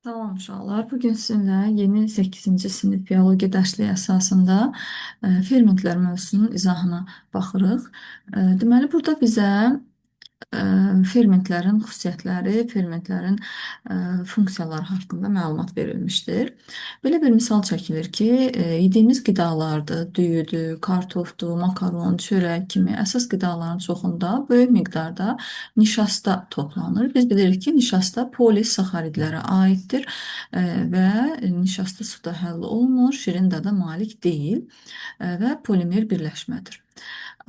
Tamam uşaqlar, bugün sizinlə yeni 8-ci sinif biologiya dərsliyi əsasında fermentlər mövzusunun izahına baxırıq. Deməli, burada bizə fermentlərin xüsusiyyətləri, fermentlərin funksiyaları haqqında məlumat verilmişdir. Belə bir misal çəkilir ki, yediyimiz qidalardır, düyüdür, kartofdur, makaron, çörək kimi əsas qidaların çoxunda böyük miqdarda nişasta toplanır. Biz bilirik ki, nişasta polisaxaridlərə aiddir və nişasta suda həll olunmur, şirin dada malik deyil və polimer birləşmədir.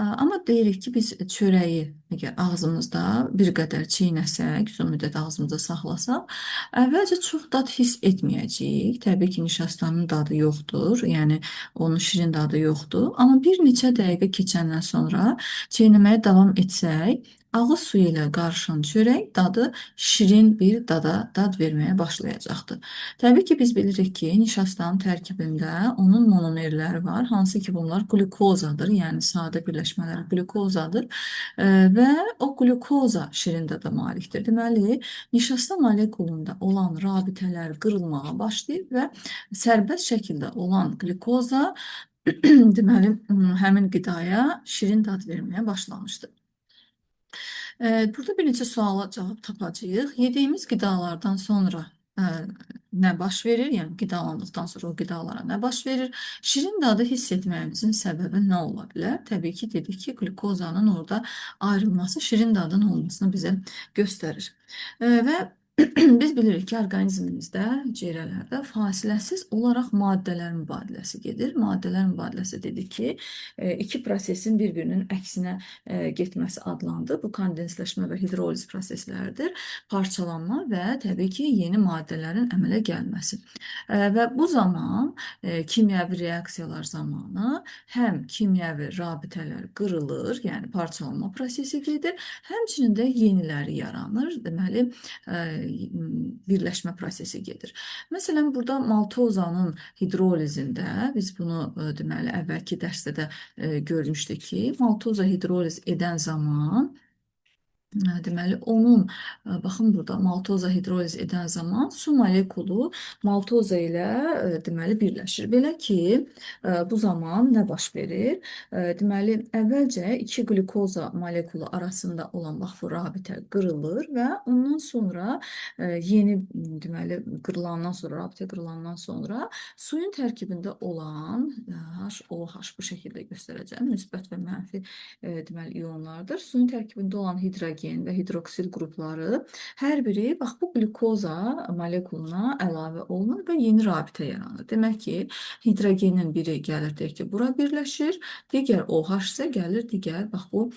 Amma deyirik ki, biz çörəyi əgər ağzımızda bir qədər çiynəsək, uzun müddət ağzımızda saxlasaq, əvvəlcə çox dad hiss etməyəcəyik. Təbii ki, nişastanın dadı yoxdur, yəni onun şirin dadı yoxdur. Amma bir neçə dəqiqə keçəndən sonra çiynəməyə davam etsək, ağız suyu ilə qarışan çörək dadı şirin bir dad verməyə başlayacaqdır. Təbii ki, biz bilirik ki, nişastanın tərkibində onun monomerləri var, hansı ki, bunlar qlükozadır, yəni sadə birləşmələri qlükozadır və o qlükoza şirin dada malikdir. Deməli, nişasta molekulunda olan rabitələr qırılmağa başlayır və sərbəst şəkildə olan qlükoza deməli, həmin qidaya şirin dad verməyə başlamışdır. Burada bir neçə suala cavab tapacağıq. Yediyimiz qidalardan sonra nə baş verir? Yəni qidalandıqdan sonra o qidalara nə baş verir? Şirin dadı hiss etməyimizin səbəbi nə ola bilər? Təbii ki, dedik ki, qlükozanın orada ayrılması şirin dadın olmasını bizə göstərir. Və biz bilirik ki, orqanizmimizdə, hüceyrələrdə fasiləsiz olaraq maddələr mübadiləsi gedir. Maddələr mübadiləsi dedik ki, iki prosesin bir-birinin əksinə getməsi adlandır. Bu kondensləşmə və hidroliz prosesləridir. Parçalanma və təbii ki, yeni maddələrin əmələ gəlməsi. Və bu zaman kimyəvi reaksiyalar zamanı həm kimyəvi rabitələr qırılır, yəni parçalanma prosesi gedir, həmçinin də yeniləri yaranır. Deməli, birləşmə prosesi gedir. Məsələn, burada maltozanın hidrolizində biz bunu deməli əvvəlki dərsdə də görmüşdük ki, maltoza hidroliz edən zaman deməli, onun, baxın burada maltoza hidroliz edən zaman su molekulu maltoza ilə deməli birləşir. Belə ki, bu zaman nə baş verir? Deməli, əvvəlcə iki qlükoza molekulu arasında olan bax bu rabitə qırılır və ondan sonra yeni deməli qırılandan sonra, rabitə qırılandan sonra suyun tərkibində olan HOH bu şəkildə göstərəcəm. Müsbət və mənfi deməli ionlardır. Suyun tərkibində olan hidrogen və hidroksil qrupları hər biri bax bu qlükoza molekuluna əlavə olunur və yeni rabitə yaranır. Demək ki, hidrogenin biri gəlir deyək ki, bura birləşir, digər OH isə gəlir digər bax bu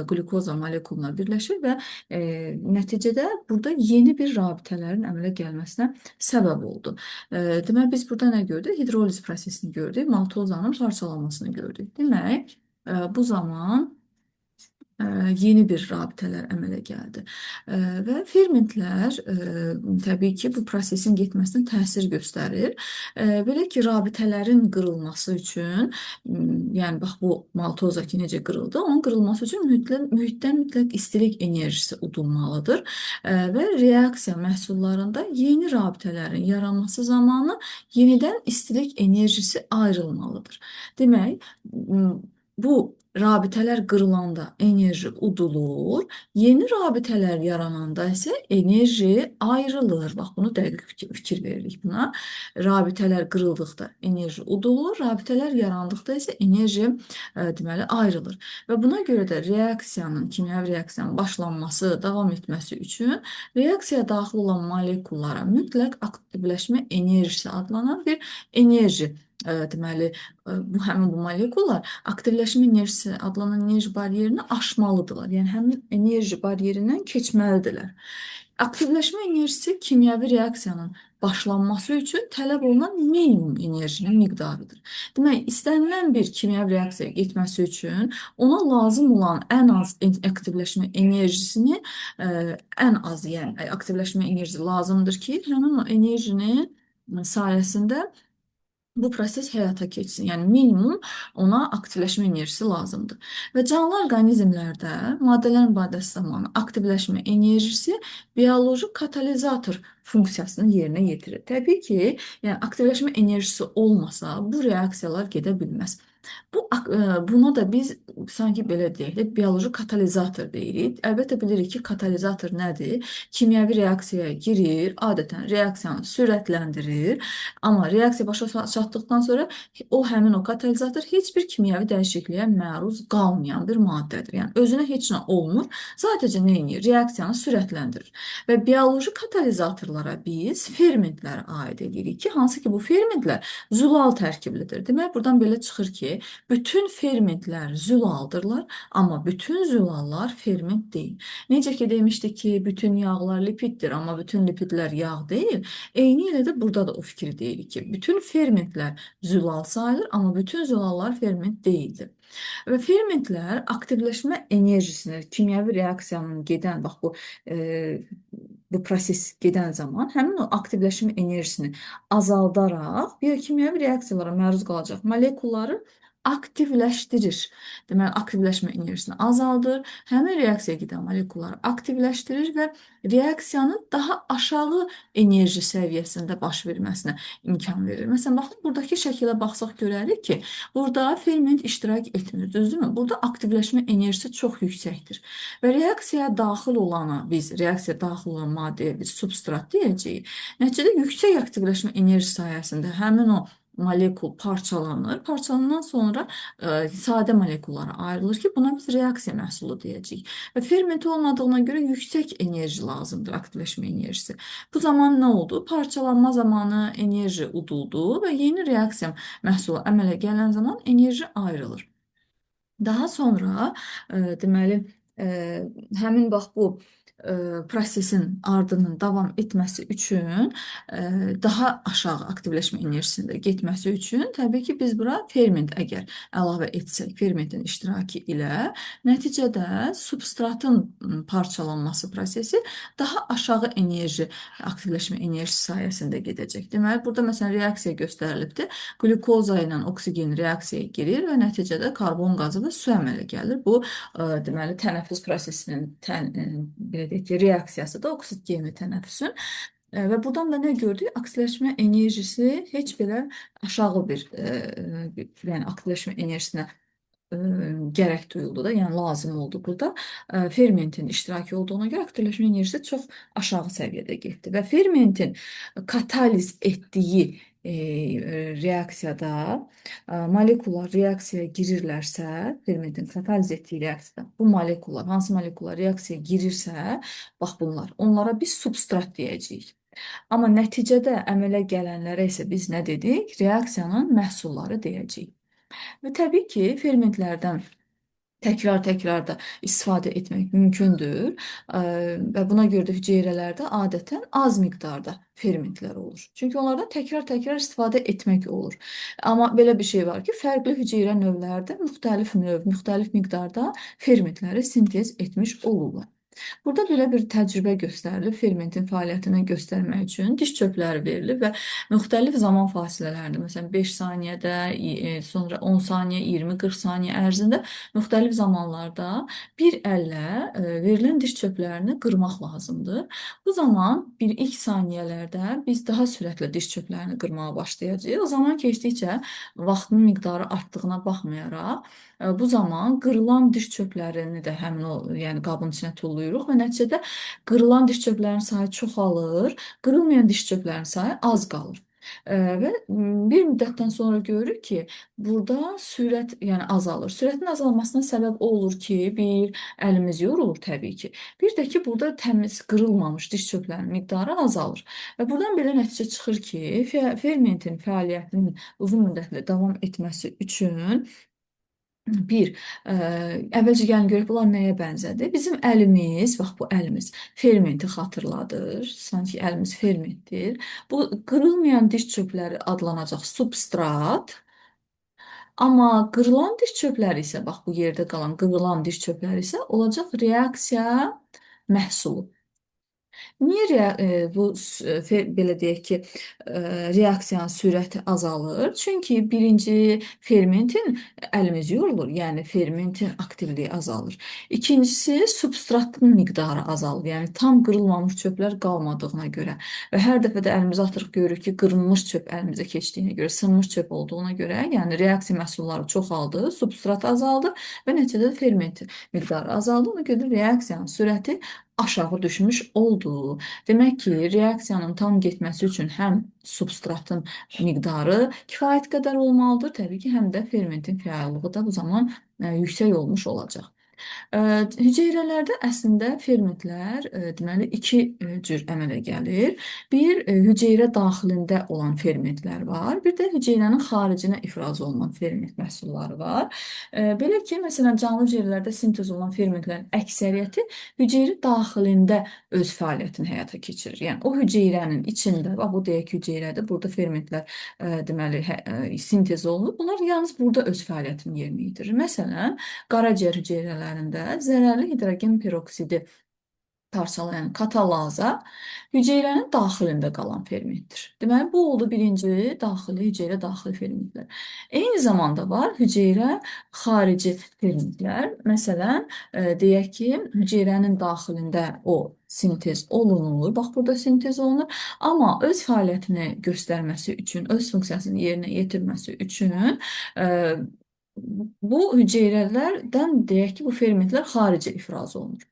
qlükoza molekuluna birləşir və nəticədə burada yeni bir rabitələrin əmələ gəlməsinə səbəb oldu. Demək biz burada nə gördük? Hidroliz prosesini gördük, maltozanın parçalanmasını gördük. Demək, bu zaman yeni bir rabitələr əmələ gəldi. Və fermentlər təbii ki, bu prosesin getməsinə təsir göstərir. Belə ki, rabitələrin qırılması üçün, yəni bax bu maltoza ki necə qırıldı, onun qırılması üçün mühitdən mütləq istilik enerjisi udulmalıdır. Və reaksiya məhsullarında yeni rabitələrin yaranması zamanı yenidən istilik enerjisi ayrılmalıdır. Demək, bu rabitələr qırılanda enerji udulur, yeni rabitələr yarananda isə enerji ayrılır. Bax, bunu dəqiq fikir veririk buna. Rabitələr qırıldıqda enerji udulur, rabitələr yarandıqda isə enerji deməli ayrılır. Və buna görə də reaksiyanın, kimyəvi reaksiyanın başlanması, davam etməsi üçün reaksiyaya daxil olan molekullara mütləq aktivləşmə enerjisi adlanan bir enerji deməli bu həmin bu molekullar aktivləşmə enerjisi adlanan enerji baryerini aşmalıdırlar. Yəni həmin enerji baryerindən keçməlidirlər. Aktivləşmə enerjisi kimyəvi reaksiyanın başlanması üçün tələb olunan minimum enerjinin miqdarıdır. Demək, istənilən bir kimyəvi reaksiyaya getməsi üçün ona lazım olan ən az aktivləşmə enerjisini ən az, yəni aktivləşmə enerjisi lazımdır ki, həmin o enerjinin sayəsində Bu proses həyata keçsin. Yəni minimum ona aktivləşmə enerjisi lazımdır. Və canlı orqanizmlərdə maddələr mübadiləsi zamanı aktivləşmə enerjisi bioloji katalizator funksiyasını yerinə yetirir. Təbii ki, yəni aktivləşmə enerjisi olmasa bu reaksiyalar gedə bilməz. Buna da biz sanki belə deyək də bioloji katalizator deyirik. Əlbəttə bilirik ki, katalizator nədir? Kimyəvi reaksiyaya girir, adətən reaksiyanı sürətləndirir. Amma reaksiya başa çatdıqdan sonra o həmin o katalizator heç bir kimyəvi dəyişikliyə məruz qalmayan bir maddədir. Yəni özünə heç nə olmur. Sadəcə nə edir? Reaksiyanı sürətləndirir. Və bioloji katalizatorlara biz fermentlərə aid edirik ki, hansı ki bu fermentlər zülal tərkiblidir. Demək, buradan belə çıxır ki, bütün fermentlər zülaldırlar, amma bütün zülallar ferment deyil. Necə ki demişdik ki, bütün yağlar lipiddir, amma bütün lipidlər yağ deyil. Eyni ilə də burada da o fikri deyirik ki, bütün fermentlər zülal sayılır, amma bütün zülallar ferment deyildir. Və fermentlər aktivləşmə enerjisini, kimyəvi reaksiyanın gedən, bax bu proses gedən zaman həmin o aktivləşmə enerjisini azaldaraq biokimyəvi reaksiyalara məruz qalacaq molekulları aktivləşdirir. Deməli, aktivləşmə enerjisini azaldır, həmin reaksiyaya gedən molekulları aktivləşdirir və reaksiyanın daha aşağı enerji səviyyəsində baş verməsinə imkan verir. Məsələn, baxın, buradakı şəkilə baxsaq görərik ki, burada ferment iştirak etmir, düzdürmü? Burada aktivləşmə enerjisi çox yüksəkdir. Və reaksiyaya daxil olana biz, reaksiyaya daxil olan maddəyə biz substrat deyəcəyik. Nəticədə yüksək aktivləşmə enerjisi sayəsində həmin o molekul parçalanır. Parçalanan sonra sadə molekullara ayrılır ki, buna biz reaksiya məhsulu deyəcəyik. Və ferment olmadığına görə yüksək enerji lazımdır, aktivləşmə enerjisi. Bu zaman nə oldu? Parçalanma zamanı enerji uduldu və yeni reaksiya məhsulu əmələ gələn zaman enerji ayrılır. Daha sonra deməli həmin bax bu prosesin ardının davam etməsi üçün daha aşağı aktivləşmə enerjisində getməsi üçün təbii ki, biz bura ferment əgər əlavə etsək, fermentin iştirakı ilə nəticədə substratın parçalanması prosesi daha aşağı enerji, aktivləşmə enerjisi sayəsində gedəcək. Deməli, burada məsələn reaksiya göstərilibdir. Qlükoza ilə oksigen reaksiyaya girir və nəticədə karbon qazı və su əmələ gəlir. Bu, deməli, tənəffüs prosesinin belə deyək ki, reaksiyası da oksigenli tənəffüsün. Və buradan da nə gördük? Aktivləşmə enerjisi heç belə aşağı bir, yəni aktivləşmə enerjisinə gərək duyuldu da, yəni lazım oldu burada. Fermentin iştirakı olduğuna görə aktivləşmə enerjisi çox aşağı səviyyədə getdi və fermentin kataliz etdiyi reaksiyada molekullar reaksiyaya girirlərsə, fermentin kataliz etdiyi reaksiyada bu molekullar, hansı molekullar reaksiyaya girirsə, bax bunlar, onlara biz substrat deyəcəyik. Amma nəticədə əmələ gələnlərə isə biz nə dedik? Reaksiyanın məhsulları deyəcəyik. Və təbii ki, fermentlərdən təkrar-təkrar da istifadə etmək mümkündür. Və buna görə də hüceyrələrdə adətən az miqdarda fermentlər olur. Çünki onlardan təkrar-təkrar istifadə etmək olur. Amma belə bir şey var ki, fərqli hüceyrə növlərdə müxtəlif növ, müxtəlif miqdarda fermentləri sintez etmiş olurlar. Burada belə bir təcrübə göstərilib fermentin fəaliyyətini göstərmək üçün diş çöpləri verilib və müxtəlif zaman fasilələrində, məsələn 5 saniyədə, sonra 10 saniyə, 20-40 saniyə ərzində müxtəlif zamanlarda bir əllə verilən diş çöplərini qırmaq lazımdır. Bu zaman bir ilk saniyələrdə biz daha sürətlə diş çöplərini qırmağa başlayacağıq. Zaman keçdikcə vaxtın miqdarı artdığına baxmayaraq, bu zaman qırılan diş çöplərini də həmin o, yəni qabın içinə tullayırıq və nəticədə qırılan diş çöplərinin sayı çoxalır, qırılmayan diş çöplərinin sayı az qalır. Və bir müddətdən sonra görürük ki, burada sürət yəni azalır. Sürətin azalmasına səbəb o olur ki, bir əlimiz yorulur təbii ki. Bir də ki, burada təmiz qırılmamış diş çöplərinin miqdarı azalır. Və buradan belə nəticə çıxır ki, fermentin fəaliyyətinin uzun müddətli davam etməsi üçün bir, əvvəlcə gəlin görək bunlar nəyə bənzədi? Bizim əlimiz, bax bu əlimiz fermenti xatırladır. Sanki əlimiz fermentdir. Bu qırılmayan diş çöpləri adlanacaq substrat. Amma qırılan diş çöpləri isə, bax bu yerdə qalan qırılan diş çöpləri isə olacaq reaksiya məhsulu. Niyə bu belə deyək ki, reaksiyanın sürəti azalır? Çünki birinci fermentin əlimiz yorulur, yəni fermentin aktivliyi azalır. İkincisi substratın miqdarı azalır, yəni tam qırılmamış çöplər qalmadığına görə və hər dəfə də əlimizə atırıq görürük ki, qırılmış çöp əlimizə keçdiyinə görə, sınmış çöp olduğuna görə, yəni reaksiya məhsulları çoxaldı, substrat azaldı və nəticədə fermentin miqdarı azaldı. Ona görə reaksiyanın sürəti aşağı düşmüş oldu. Demək ki, reaksiyanın tam getməsi üçün həm substratın miqdarı kifayət qədər olmalıdır, təbii ki, həm də fermentin fəallığı da bu zaman yüksək olmuş olacaq. Hüceyrələrdə əslində fermentlər deməli iki cür əmələ gəlir. Bir hüceyrə daxilində olan fermentlər var, bir də hüceyrənin xaricinə ifraz olunan ferment məhsulları var. Belə ki, məsələn, canlı hüceyrələrdə sintez olunan fermentlərin əksəriyyəti hüceyrə daxilində öz fəaliyyətini həyata keçirir. Yəni o hüceyrənin içində, bax bu deyək hüceyrədir, burada fermentlər deməli sintez olunur. Bunlar yalnız burada öz fəaliyyətini yerinə yetirir. Məsələn, qaraciyər hüceyrələrində zərərli hidrogen peroksidi parçalayan katalaza hüceyrənin daxilində qalan fermentdir. Deməli, bu oldu birinci daxili hüceyrə daxili fermentlər. Eyni zamanda var hüceyrə xarici fermentlər. Məsələn, deyək ki, hüceyrənin daxilində o sintez olunur. Bax, burada sintez olunur. Amma öz fəaliyyətini göstərməsi üçün, öz funksiyasını yerinə yetirməsi üçün bu hüceyrələrdən deyək ki, bu fermentlər xaricə ifraz olunur.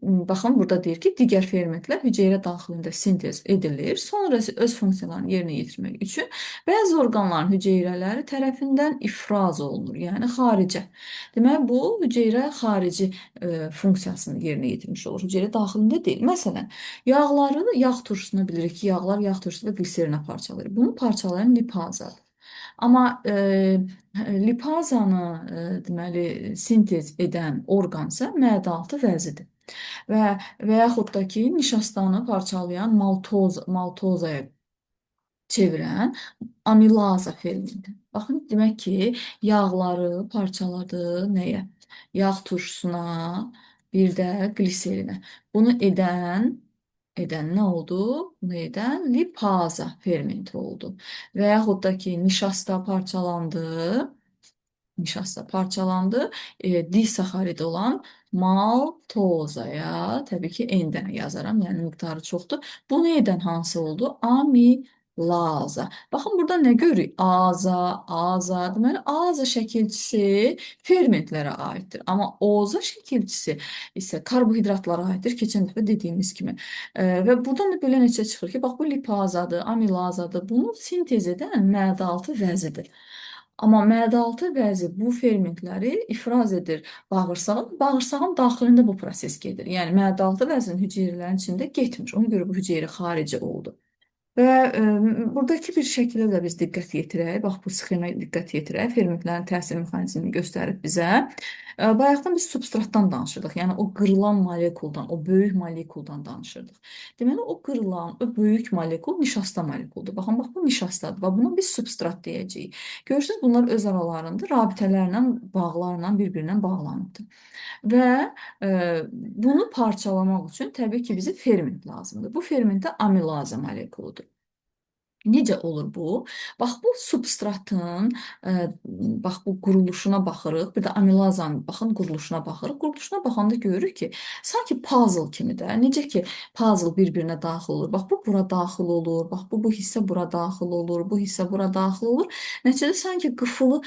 Baxın, burada deyir ki, digər fermentlər hüceyrə daxilində sintez edilir. Sonra isə öz funksiyalarını yerinə yetirmək üçün bəzi orqanların hüceyrələri tərəfindən ifraz olunur, yəni xaricə. Deməli, bu hüceyrə xarici funksiyasını yerinə yetirmiş olur. Hüceyrə daxilində deyil. Məsələn, yağları yağ turşusuna bilirik ki, yağlar yağ turşusu və qliserinə parçalayır. Bunu parçalayan lipazadır. Amma lipazanı deməli sintez edən orqan isə mədə-altı vəzidir. Və yaxud da ki, nişastanı parçalayan maltozaya çevirən amilaza fermenti. Baxın, demək ki, yağları parçaladı nəyə? Yağ turşusuna, bir də qliserinə. Bunu edən nə oldu? Bunu edən lipaza fermenti oldu. Və yaxud da ki, nişasta parçalandı. Nişasta parçalandı. Disaxarid olan maltozaya, təbii ki, N dənə yazaram, yəni miqdarı çoxdur. Bunu edən hansı oldu? Amilaza. Baxın, burada nə görürük? Aza, aza. Deməli, aza şəkilçisi fermentlərə aiddir. Amma oza şəkilçisi isə karbohidratlara aiddir. Keçən dəfə dediyimiz kimi. Və buradan da belə nəticə çıxır ki, bax, bu lipazadır, amilazadır. Bunu sintez edən mədə-altı vəzidir. Amma mədə-altı vəzi bu fermentləri ifraz edir bağırsağın. Bağırsağın daxilində bu proses gedir. Yəni mədə-altı vəzinin hüceyrələrin içində getmir. Ona görə bu hüceyrə xarici oldu. Və buradakı bir şəkilə də biz diqqət yetirək. Bax, bu sxemə diqqət yetirək. Fermentlərin təsir mexanizmini göstərib bizə. Bayaqdan biz substratdan danışırdıq. Yəni o qırılan molekuldan, o böyük molekuldan danışırdıq. Deməli, o qırılan, o böyük molekul nişasta molekuldur. Baxın, bax, bu nişastadır. Bax, buna biz substrat deyəcəyik. Görürsünüz, bunlar öz aralarında rabitələrlə, bağlarla bir-birinə bağlanıbdır. Və bunu parçalamaq üçün təbii ki, bizə ferment lazımdır. Bu ferment də amilaza molekuludur. Necə olur bu? Bax, bu substratın, bax, bu quruluşuna baxırıq. Bir də amilazanın, baxın, quruluşuna baxırıq. Quruluşuna baxanda görürük ki, sanki puzzle kimi də, necə ki, puzzle bir-birinə daxil olur. Bax, bu bura daxil olur, bax, bu hissə bura daxil olur, bu hissə bura daxil olur. Nəticədə sanki qıfılı,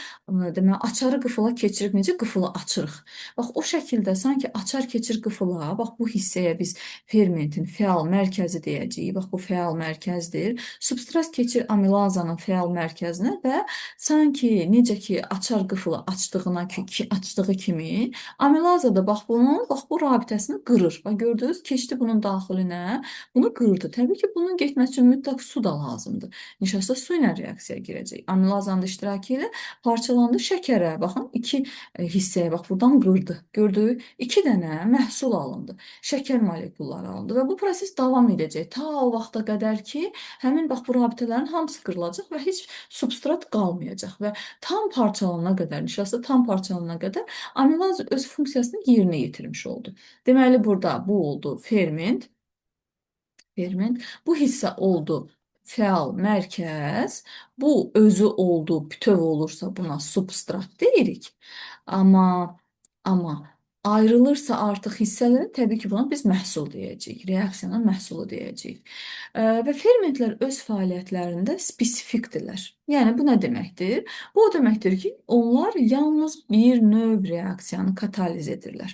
deməli, açarı qıfıla keçirib, necə qıfılı açırıq. Bax, o şəkildə sanki açar keçir qıfıla, bax, bu hissəyə biz fermentin fəal mərkəzi deyəcəyik. Bax, bu fəal mərkəzdir. Substrat keçir amilazanın fəal mərkəzinə və sanki necə ki açar qıfılı açdığı kimi amilaza da bax bunun, bax bu rabitəsini qırır. Bax gördünüz, keçdi bunun daxilinə, bunu qırdı. Təbii ki, bunun getməsi üçün mütləq su da lazımdır. Nişasta su ilə reaksiyaya girəcək. Amilazanın da iştirakı ilə parçalandı şəkərə. Baxın, iki hissəyə bax buradan qırdı. Gördük, iki dənə məhsul alındı. Şəkər molekulları alındı və bu proses davam edəcək. Ta o vaxta qədər ki, həmin bax bu rabitələrin hamısı qırılacaq və heç substrat qalmayacaq və tam parçalanana qədər, nişasta tam parçalanana qədər amilaz öz funksiyasını yerinə yetirmiş oldu. Deməli, burada bu oldu ferment. Ferment. Bu hissə oldu fəal mərkəz. Bu özü oldu, bütöv olursa buna substrat deyirik. Amma ayrılırsa artıq hissələrə, təbii ki, buna biz məhsul deyəcəyik. Reaksiyanın məhsulu deyəcəyik. Və fermentlər öz fəaliyyətlərində spesifikdirlər. Yəni bu nə deməkdir? Bu o deməkdir ki, onlar yalnız bir növ reaksiyanı kataliz edirlər.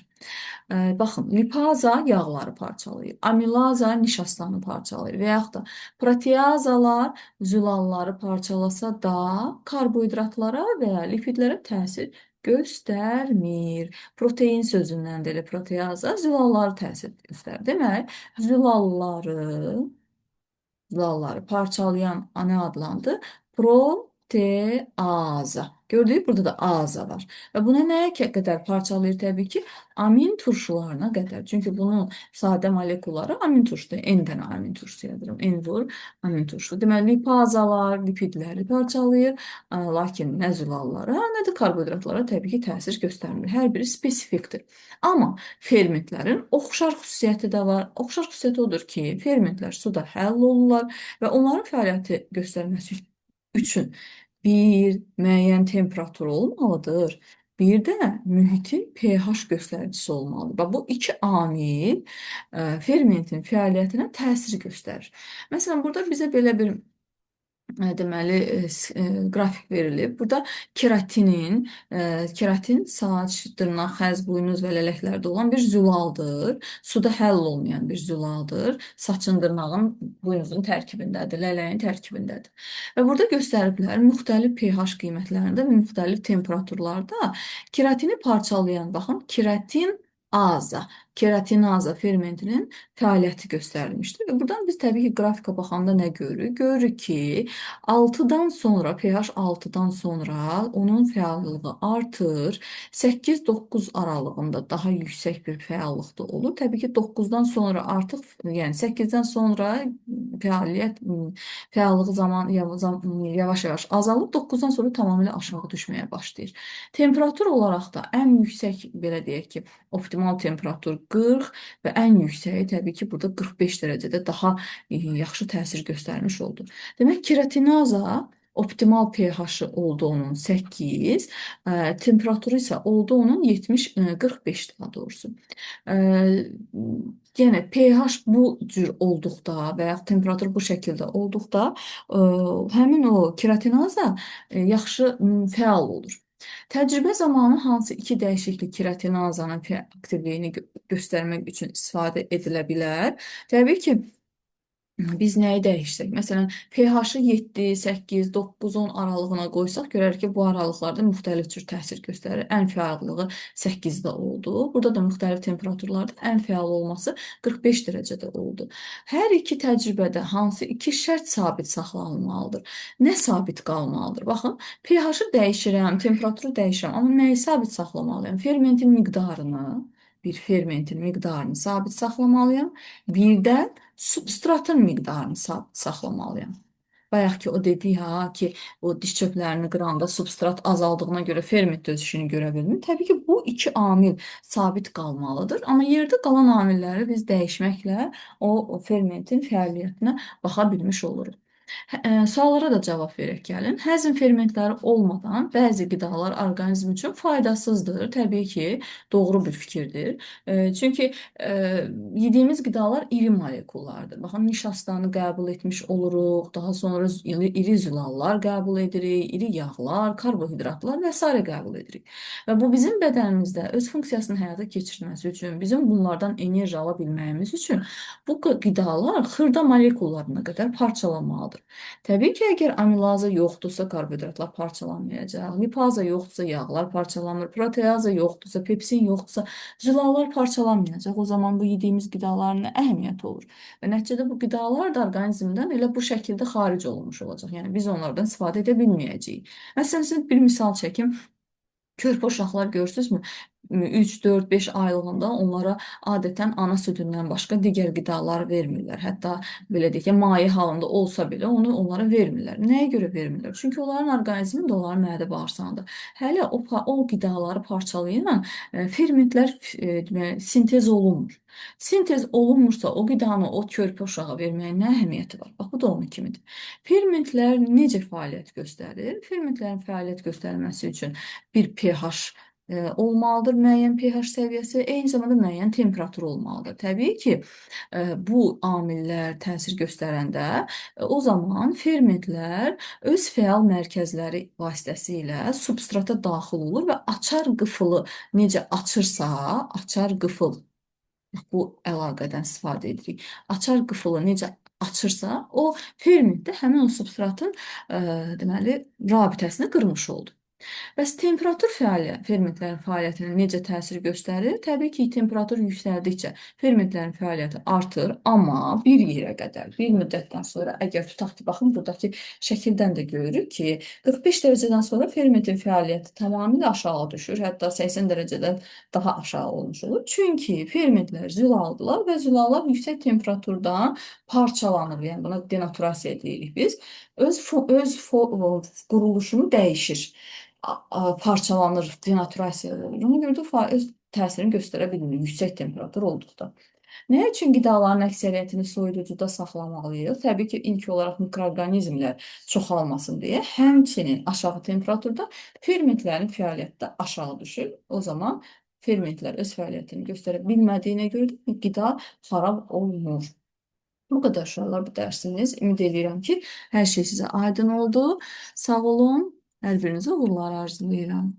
Baxın, lipaza yağları parçalayır, amilaza nişastanı parçalayır və yaxud da proteazalar zülalları parçalasa da karbohidratlara və ya lipidlərə təsir göstərmir. Protein sözündən də elə proteaza zülalları təsir göstərir. Demək, zülalları parçalayan nə adlandı? Proteaza. Gördüyünüz burada da aza var. Və buna nəyə qədər parçalayır təbii ki? Amin turşularına qədər. Çünki bunun sadə molekulları amin turşudur. N dənə amin turşusu yazıram. N vur amin turşusu. Deməli, lipazalar lipidləri parçalayır. Lakin nə zülallara, nə də karbohidratlara təbii ki, təsir göstərmir. Hər biri spesifikdir. Amma fermentlərin oxşar xüsusiyyəti də var. Oxşar xüsusiyyəti odur ki, fermentlər suda həll olurlar və onların fəaliyyəti göstərməsi üçün bir müəyyən temperatur olmalıdır. Bir də mühitin pH göstəricisi olmalıdır. Bax, bu iki amil fermentin fəaliyyətinə təsir göstərir. Məsələn, burada bizə belə bir deməli qrafik verilib. Burada keratin saç, dırnaq, xəz, buynuz və lələklərdə olan bir zülaldır. Suda həll olmayan bir zülaldır. Saçın, dırnağın, buynuzun tərkibindədir, lələyin tərkibindədir. Və burada göstəriblər müxtəlif pH qiymətlərində və müxtəlif temperaturlarda keratini parçalayan, baxın, keratin aza, keratinaza fermentinin fəaliyyəti göstərilmişdir. Və buradan biz təbii ki, qrafika baxanda nə görürük? Görürük ki, 6-dan sonra, pH 6-dan sonra onun fəallığı artır. 8-9 aralığında daha yüksək bir fəallıqda olur. Təbii ki, 9-dan sonra artıq, yəni 8-dən sonra fəallığı zaman yavaş-yavaş azalıb, 9-dan sonra tamamilə aşağı düşməyə başlayır. Temperatur olaraq da ən yüksək, belə deyək ki, optimal temperatur 40 və ən yüksəyi təbii ki, burada 45 dərəcədə daha yaxşı təsir göstərmiş oldu. Demək, keratinaza optimal pH-ı oldu onun 8, temperaturu isə oldu onun 45 daha doğrusu. Yəni pH bu cür olduqda və ya temperatur bu şəkildə olduqda həmin o keratinaza yaxşı fəal olur. Təcrübə zamanı hansı iki dəyişiklik keratinazanın aktivliyini göstərmək üçün istifadə edilə bilər? Təbii ki, biz nəyi dəyişsək? Məsələn, pH-ı 7, 8, 9, 10 aralığına qoysaq, görərik ki, bu aralıqlarda müxtəlif cür təsir göstərir. Ən fəallığı 8-də oldu. Burada da müxtəlif temperaturlarda ən fəal olması 45 dərəcədə oldu. Hər iki təcrübədə hansı iki şərt sabit saxlanılmalıdır? Nə sabit qalmalıdır? Baxın, pH-ı dəyişirəm, temperaturu dəyişirəm, amma nəyi sabit saxlamalıyam? Fermentin miqdarını, bir fermentin miqdarını sabit saxlamalıyam. Bir də substratın miqdarını sabit saxlamalıyam. Bayaq ki, o dedi ha ki, o diş çöplərini qıranda substrat azaldığına görə ferment dözüşünü görə bilmir. Təbii ki, bu iki amil sabit qalmalıdır. Amma yerdə qalan amilləri biz dəyişməklə o fermentin fəaliyyətinə baxa bilmiş oluruq. Suallara da cavab verək gəlin. Həzm fermentləri olmadan bəzi qidalar orqanizm üçün faydasızdır. Təbii ki, doğru bir fikirdir. Çünki yediyimiz qidalar iri molekullardır. Baxın, nişastanı qəbul etmiş oluruq, daha sonra iri zülallar qəbul edirik, iri yağlar, karbohidratlar və s. qəbul edirik. Və bu bizim bədənimizdə öz funksiyasını həyata keçirməsi üçün, bizim bunlardan enerji ala bilməyimiz üçün bu qidalar xırda molekullarına qədər parçalanmalıdır. Təbii ki, əgər amilaza yoxdursa, karbohidratlar parçalanmayacaq, lipaza yoxdursa, yağlar parçalanmır, proteaza yoxdursa, pepsin yoxdursa, zülallar parçalanmayacaq. O zaman bu yediyimiz qidaların nə əhəmiyyəti olur? Və nəticədə bu qidalar da orqanizmdən elə bu şəkildə xaric olunmuş olacaq. Yəni biz onlardan istifadə edə bilməyəcəyik. Məsələn, sizə bir misal çəkim. Körpə uşaqlar görürsünüzmü? 3, 4, 5 aylığında onlara adətən ana südündən başqa digər qidalar vermirlər. Hətta belə deyək ki, maye halında olsa belə onu onlara vermirlər. Nəyə görə vermirlər? Çünki onların orqanizmində, onların mədə bağırsağında hələ o qidaları parçalayan fermentlər deməli, sintez olunmur. Sintez olunmursa o qidanı o körpə uşağa verməyin nə əhəmiyyəti var? Bax, bu da onun kimidir. Fermentlər necə fəaliyyət göstərir? Fermentlərin fəaliyyət göstərməsi üçün bir pH olmalıdır, müəyyən pH səviyyəsi, eyni zamanda müəyyən temperatur olmalıdır. Təbii ki, bu amillər təsir göstərəndə o zaman fermentlər öz fəal mərkəzləri vasitəsilə substrata daxil olur və açar qıfılı necə açırsa, açar qıfıl, bu əlaqədən istifadə edirik. Açar qıfılı necə açırsa, o ferment də həmin o substratın deməli, rabitəsini qırmış oldu. Bəs temperatur fermentlərin fəaliyyətinə necə təsir göstərir? Təbii ki, temperatur yüksəldikcə fermentlərin fəaliyyəti artır, amma bir yerə qədər, bir müddətdən sonra, əgər tutaq ki, baxın, buradakı şəkildən də görürük ki, 45 dərəcədən sonra fermentin fəaliyyəti tamamilə aşağı düşür, hətta 80 dərəcədən daha aşağı olmuş olur. Çünki fermentlər zülaldılar və zülallar yüksək temperaturdan parçalanır, yəni buna denaturasiya deyirik biz. Öz quruluşunu dəyişir, parçalanır, denaturasiya olur. Ona görə də öz təsirini göstərə bilmir yüksək temperatur olduqda. Nə üçün qidaların əksəriyyətini soyuducuda saxlamalıyıq? Təbii ki, ilk olaraq mikroorqanizmlər çoxalmasın deyə, həmçinin aşağı temperaturda fermentlərin fəaliyyəti də aşağı düşür. O zaman fermentlər öz fəaliyyətini göstərə bilmədiyinə görə də qida xarab olmur. Bu qədər uşaqlar bu dərsimiz. Ümid edirəm ki, hər şey sizə aydın oldu. Sağ olun. Hər birinizə uğurlar arzulayıram.